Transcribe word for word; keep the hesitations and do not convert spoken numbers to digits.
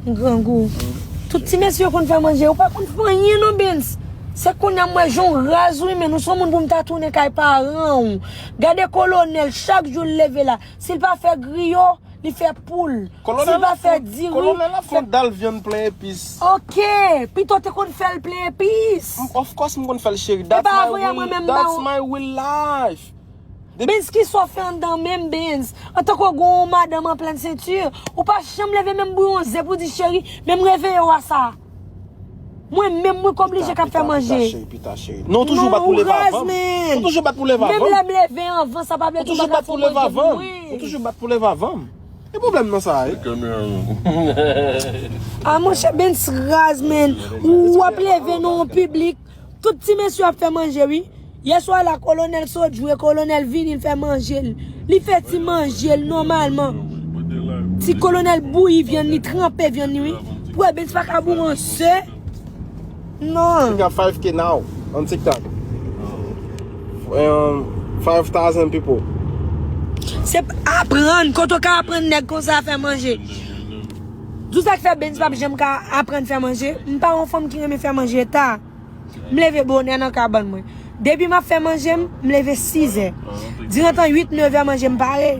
Grangou. Tout ti mesye yo konn fè manje, ou pa konn fè anyen non, Bens. Se kounye a m wè jan w raz wi, men ou se yon moun pou m ta tounen kay paran w. Gade kolonèl, chak jou l leve la. Si l pa fè griyo, li fè poul. Si l pa fè diri, kolonèl ap fè yon dal vyann plen epis. Ok, pito te konn fè l plen epis. Of course m konn fè l cheri. That's my real life. Benz, kisa w fè anndan menm, Benz? Antanke w gen yon madanm an plen senti, ou pa janm leve menm bouyon ze pou di cheri, menm reveye w a sa. Mwen menm mwen k oblije k ap fè manje. Pita, pita, cheri, pita, cheri. Non, ou toujou bat pou leve avan m. Ou toujou bat pou leve avan m. Menm lè m leve anvan, sa pa vle di ou pa ka fè manje pou mwen. Ou toujou bat pou leve avan m. Ki pwoblèm nan sa a, wi? A monchè, Benz raz, men. Ou ap leve nan yon piblik. Tout ti mesye ap fè manje, wi. Yèswa la, kolonèl sot jwe, kolonèl vini, l fè manje l. Li fè ti manje l nòmalman. Ti kolonèl bouyi vyann li, tranpe vyann li, wi. Pou wè Benz pa ka boure yon ze. Non. She got five K now on TikTok. Um, five thousand people. Se aprann, kote w ka aprann nèg konsa fè manje. Di w sa k fè Benz p ap janm ka aprann fè manje. M pa yon fanm ki renmen fè manje ta. M leve bonè nan kabann mwen. Depi m ap fè manje m, m leve sizè. Dirantan uit, nevè manje m pare.